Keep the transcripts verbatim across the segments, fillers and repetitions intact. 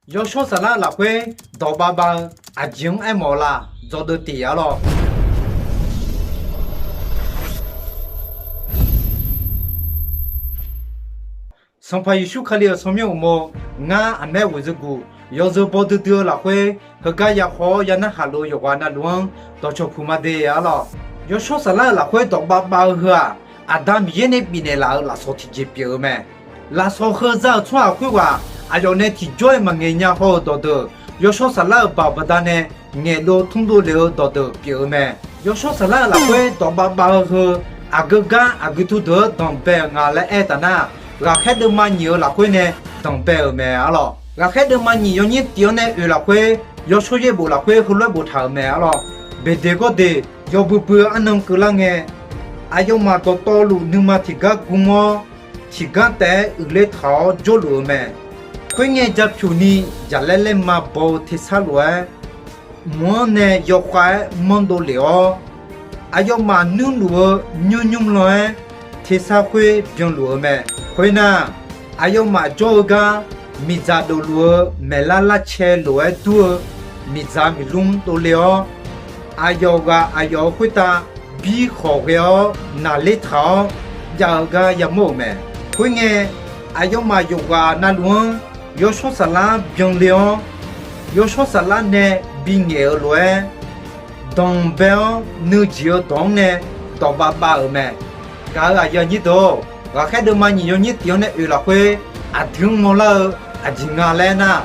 Yawshawr Saflar-euq lafkhoer dawq bavbav-eu aqjeq-anr aermawf-eu la? Dzawgeuf deuv tiq-a lawr. Sanqpaq Yeqsur Kali-euq tsawrmyanr uqmov, ngar aqmaer ghoeqzeu guf yawzeu baw duidui-eu lafkhoer heugar ya haw-awr ya narhaq luf-eu yawqghaq navluf-anr dawqcawq puq ma de-a lawr. Yawshawr Saflar-euq lafkhoer dawq bavbav-eu heu-aq, Aqda Miqyaer nae bifnaeq laf-euq lafsawq tiqjeq pyeuf-eu mae. Lafsawq heu za-euq tsawrhaq khoerghaq aqyawf nae tiqjawr-aer maqngaeq nya haw-euq dawqdeuq, Yawshawr Saflar-euq baoq baqdanae ngaeqdov tmrdov lef-eu dawqdeuq pyeuf-eu mae. Yawshawr Saflar-euq lafkhoer dawq bavbav-eu heu, aqgeu gar aqgeu teu deuq-anr danqbae-euq nga laer aer taf nar, ghaqkhaer deuvma nyiq-eu lafkhoer nae danqbae-euq mae-a lawr. Ghaqkhaer deuvma nyiq yawnyir tiq-anr nae oeq lafkhoer, Yawshawr Yaerbof lafkhoer heulof-aer boftaq-euq mae-a lawr. Beqdeq gawrdeq yawbui bui-eu arnan keuvlar ngae, aqyawfmaf dawqtawvluf nuima tiqgar gm-awr, tiqgar taef-aer uiqler taq-awr jawrluf-eu mae. Khoerngae japyuq ni jaqlaer laerma baw-eu tersar lof-aer, mq-anr nae yawkhav-aer manrdov lef-awr, aqyawfmaf nuirluf-eu nymrnymr lan-aer tersar khoer byanluf-eu mae. Khoernar, aqyawfmaf jawr-eu gar miqdzaq dofluf-eu maeqlar larcae lof-aer dur-eu miqdzaq miqlmr dovle-awr, aqyawf ghaq aqyawf-euq khoertav bir khawq ghae-awr naqler taq-awr jav-eu gar yamawr-euq mae. Khoerngae, aqyawfmaf yawqghaq navluf-anr Yawshawr Saflar byanle-awr, Yawshawr Saflar nae bingaeq-euq lof-aer, danqbae-awr nuijeq-eu dawq-anr nae dawq bavbav-euq mae. Gaq-euq aqyuif aqnyir deuq-or, ghaqkhaer deuvma nyiq yawnyir tiq-anr nae oeq lafkhoer aqdui-anr mawrlar-eu aqjeq nga laer nar,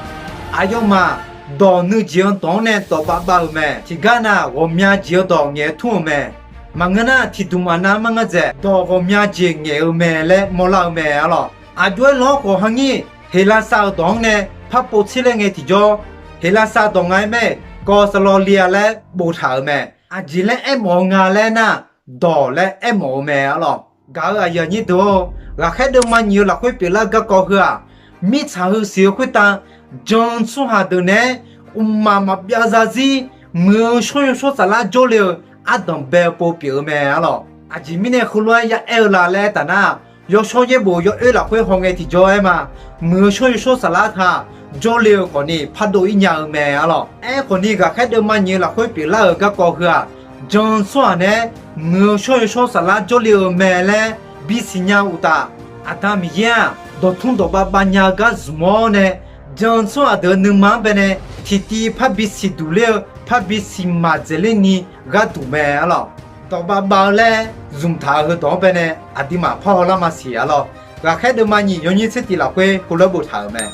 aqyawfmaf dawq nuijeq-eu dawq-anr nae dawq bavbav-euq mae. Tiqgar nav ghawqmya jeq-eu dawq ngaeq-eu tmr-euq mae. Maqngeur nar, tiqdmq maqnav mar ngar dzaeq dawq ghawqmya jeq ngaeq-eu mae laer mawrlar-eu mae-a lawr. Aqjox-aer lanr khawf ha nyir, Heqlaqsar-euq dawq-anr nae par povtser laer ngae tiqjawr, Heqlaqsar dawq nga-aer mae, kawv saqlawv li-a laer boftaq-euq mae. Aqjeq laer aermawf-eu nga laer nar, dawq laer aermawf-eu mae-a lawr. Gaq-euq aqyuif aqnyir deuq-or, ghaqkhaer deuvma nyiq-eu lafkhoer pyeuflar-eu garkawv heu-aq, mirtsaq heu siq-eu khoertav jan-eu tsawrhaq deuq naeq-aer mqmaq maqbyav zarzir muiq-eu shawr yawshawr saflar jawrle-eu ardanq bae-eu pov pyeuf-eu mae-a lawr. Aqjeq mirnae heulof-aer ya aer-eu la laer aer taf nar, Yawshawr Yaerbof yawoer lafkhoer hawngae tiqjawr-aer ma, muiq-eu shawr yawshawr saflar taq jawrle-eu khawfni pardov-ir nya-eu mae-a lawr. Aerkhawfni, ghaqkhaer deuvma nyiq-eu lafkhoer pyeuflar-euq garkawv heu-aq, jan-eu tsawrhaq naeq-aer muiq-eu shawr yawshawr saflar jawrle-eu mae laer bisiq nya-eu uqtaf, Aqda Miqyaer-aq, dawqtmr dawq bavbav nya-eu gar zmq-awr nae, jan-eu tsawrhaq deuq-eu nuima-anr baenae tiqtiv parbi siqduq ler-eu parbi siqmaq dzaeqler ni gharduq mae-a lawr. Dawq bavbav-eu laer zmqtaq-euq heudawq-anr baenae aqduimaf parhaw lar maqsiq-a lawr. Ghaqkhaer deuvma nyiq yawnyir tser tiq lafkhoer heulof-aer boftaq-euq mae.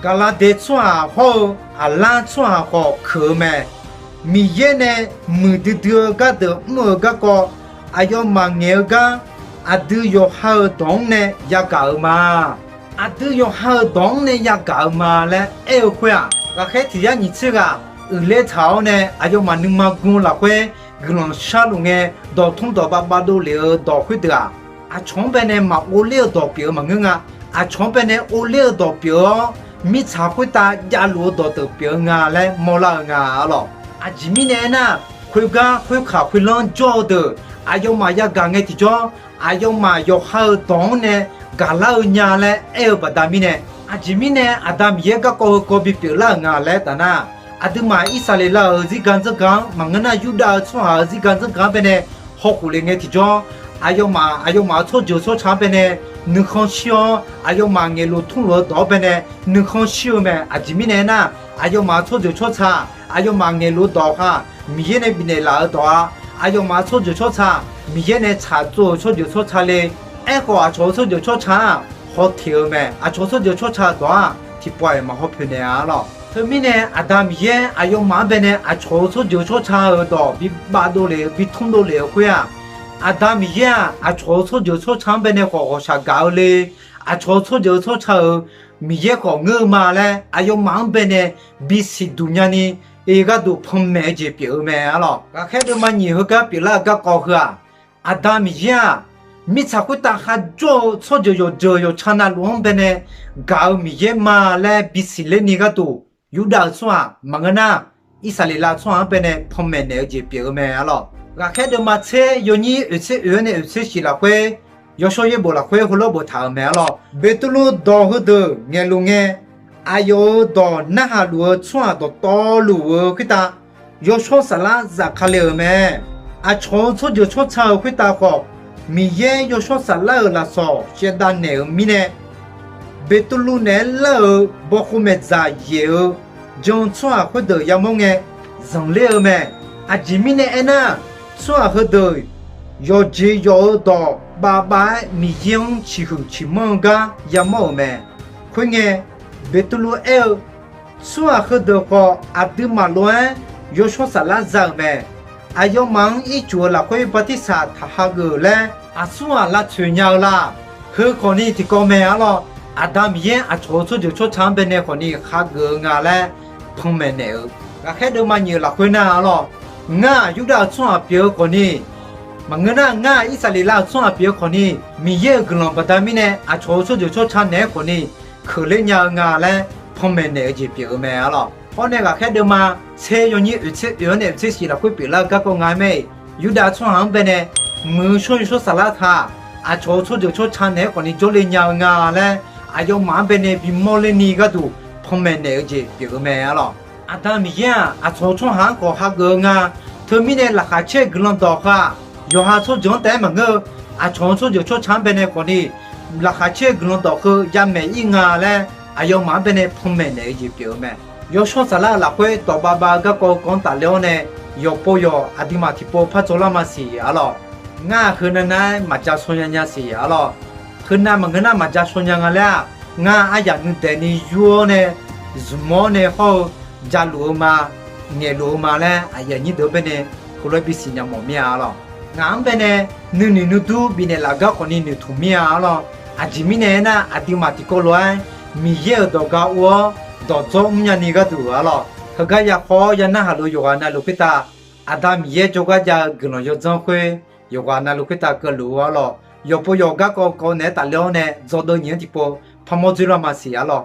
Gaqlaqdeq tsawrhaq hawr-eu Aqlar tsawrhaq khawf keuq-eu mae. Miqyaer nae muiqdui dui-eu gardeuq mr-euq garkawv, aqyawfmaf ngaeq-eu gar aqdui yawqha-euq dawq-anr nae yagaq-euq ma. Aqdui yawqha-euq dawq-anr nae yagaq-euq ma laer aer-eu khoer-aq, ghaqkhaer tiq yar nyiq tser ghaq uiqler taq-awr nae aqyawfmaf nuima gm-eu lafkhoer guiqlanq sharluf ngae, dawqtmr dawq bavbav dovlef-eu dawq khoerdeuq-aq, aqcawq-anr baenae maqghov ler-eu dawq pyeuf-eu maqngeur nga. Aqcawq-anr baenae ghov ler-eu dawq pyeuf-awr, mirtsaq khoertav javluf-eu dawqdeuq pyeuf-eu nga laer mawrlar-eu nga-a lawr. Aqjeq mirnae aernar, khoergar khoerkaq khoerlanr jawr-eu deuq aqyawfmaf yagaq ngae tiqjawr, aqyawfmaf yawqha-euq dawq-anr nae gaqlar-eu nya laer aer-eu baqda mirnae, aqjeq mirnae Aqda Miqyaer garkawv heukawv bipyeuf lar-euq nga laer taf nar, aqduimaf Irsaqleqlav-euq zirga dzanrga-anr maqngeur nar, Yurdav-eu tsawrhaq-euq zirga dzanrga-anr baenae hawkhof le ngae tiqjawr, aqyawfmaf aqyawfmaf-euq tsawrjeuq tsawrca-anr baenae nuikhanr shir-awr, aqyawfmaf ngaeqluf tmrluf-eu dawq-anr baenae nuikhanr shir-eu mae. Aqjeq mirnae aernar, aqyawfmaf-euq tsawrjeuq tsawrca, aqyawfmaf ngaeqluf-eu dawq ha, Miqyaer nae bifnaeq laf-eu dawq-a. Aqyawfmaf-euq tsawrjeuq tsawrca, Miqyaer nae tsaqtsov-euq tsawrjeuq tsawrca le. Aerkhawf, aqcawq-euq tsawrjeuq tsawrca-aq, hawteq-eu mae. Aqcawq-euq tsawrjeuq tsawrca-eu dawq-aq, tiqpawf-iq maqhaw poeqnaeq-a lawr. Teumirnae, Aqda Miqyaer aqyawfmaf-anr baenae aqcawq-euq tsawrjeuq tsawrca-euq dawq bibaf dovlef-eu bitmr dovlef-eu khoer-aq, Aqda Miqyaer-aq, aqcawq-euq tsawrjeuq tsawrca-anr baenae khawf ghawqshaq gaq-eu le. Aqcawq-euq tsawrjeuq tsawrca-euq Miqyaer khawf ngeur-eu ma laer, aqyawfmaf-anr baenae bisiq duq nyani, gharduq panmaeq-eu jeq pyeuf-eu mae-a lawr. Ghaqkhaer deuvma nyiq heugar pyeuflar-eu garkawv heu-aq, Aqda Miqyaer-aq, mirtsaq khoertav kharjawr-eu tsawrjeuq yawqjeuq yawqca navluf-anr baenae gaq-eu Miqyaer ma laer bisiq ler ni gharduq, Yurdav-euq tsawrhaq maqngeur nar, Irsaqleqlav tsawrhaq-anr baenae panmaeq naeq-eu jeq pyeuf-eu mae-a lawr. Ghaqkhaer deuvma tser yawnyir oeq tser oeq-anr nae oeq tser shif lafkhoer, Yawshawr Yaerbof lafkhoer heulof-aer boftaq-euq mae-a lawr. Beqtuvluv dawq heudeuq ngaeqluf ngae, Aqyawf-euq dawq narhaq luf-eu tsawrhaq dawqtawvluf-eu khoertav, yawshawr saflar zafkale-euq mae. Aqcawq-euq tsawrjeuq tsawrca-euq khoertav khawf, Miqyaer yawshawr saflar-euq lafsawq shaevdav naeq-euq mirnae, Beqtuvluv naeq-aer lar-euq bawkhov maeqdzaq yaeq-eu jan-eu tsawrhaq khoerdeuq yamawr ngae zanqler-eu mae. Aqjeq mirnae aernar, tsawrhaq heudeuq yawqjeq yawf-eu dawq bavbav-aer Miqyaer-anr ciqhuiq ciqmanr-eu gar yamawr-euq mae. Khoerngae, Beqtuvluv aer-eu, tsawrhaq heudeuq khawf aqduimaf lof-aer yawshawr saflar za-euq mae. Aqyawfmaf-anr ircuf-eu lafkhoer bartirsaq taq hageuf-euq laer aqsur-aq lavtsoeq nya-eu la. Heu khawfni tiqkawv mae arlawr. Aqda Miqyaer aqcawq-euq tsawrjeuq tsawrca-anr baenae khawfni hageuf-eu nga laer panmaeq naeq-eu, ghaqkhaer deuvma nyiq-euq lafkhoer nar arlawr, ngar-aq Yurdav-euq tsawrhaq pyeuf-eu khawfni, maqngeur nar ngar-aq Irsaqleqlav-euq tsawrhaq pyeuf-eu khawfni, Miqyaer-euq guiqlanq baqda mirnae aqcawq-euq tsawrjeuq tsawrca naeq-aer khawfni keuvler nya-eu nga laer panmaeq naeq-eu jeq pyeuf-eu mae arlawr. Hawr nae ghaqkhaer deuvma tser yawnyir oeq tser oeq-awr nae oeq tser shif lafkhoer pyeuflar-eu garkawv nga aer mae-iq, Yurdav tsawrhaq-anr baenae muiq-eu shawr-eu shawr saflar taq aqcawq-euq tsawrjeuq tsawrca naeq-aer khawfni jawrle nya-eu nga laer aqyawfmaf-anr baenae bimawr lerni gharduq panmaeq naeq-eu jeq pyeuf-eu mae arlawr. Aqda Miqyaer-aq aqcawq-euq tsawrhaq-anr khawf hageuf-eu nga. Teumirnae laqkhaq caer-eu guiqlanq dawq heu-aq, yawqha tsawrjeuq-anr taef-aer maqngeur-eu, aqcawq-euq tsawrjeuq tsawrca-anr baenae khawfni laqkhaq caer-eu guiqlanq dawq heu yamaeq ir nga laer aqyawfmaf-anr baenae panmaeq naeq-eu jeq pyeuf-eu mae. Yawshawr saflar-euq lafkhoer dawq bavbav-eu garkawv kawv-anr tafler-awr nae, yawqpov yawq aqduimaf tiqpov par tsawrlar ma siq arlawr. Ngar-aq heu navnav-aer maqja shaw nya nya siq arlawr. Heu nav maqngeur nar maqja shaw nya nga laer-aq, ngar aryaq nuidaeq ni yur-awr nae, zmq-awr nae hawr-eu, jaluf-eu ma, ngaeqluf-eu ma laer aqyuif aqnyir deuq-anr baenae heulof-aer bisiq nya mawf mir-a arlawr. Ngaq-anr baenae nuinoeq nuidur bifnaeq laf gar khawfni noeqtmq mir-a arlawr. Aqjeq mirnae aernar, aqduimaf tiqkawv lof-aer Miqyaer-euq dawqga ov-awr dawqdzawr mrnya ni gharduq arlawr. Heugar ya khawf-awr ya narhaq luf yawqghaq navluf khoertav, Aqda Miqyaer jawrgar jav-eu guiqlanq yawdzanr khoer yawqghaq navluf khoertav keuvluf-eu arlawr. Yawqpov yawq garkawv kawv naeq-aer tafler-awr nae dzawdeuv nyiq-anr tiqpov parmawr dzoerlar ma siq arlawr.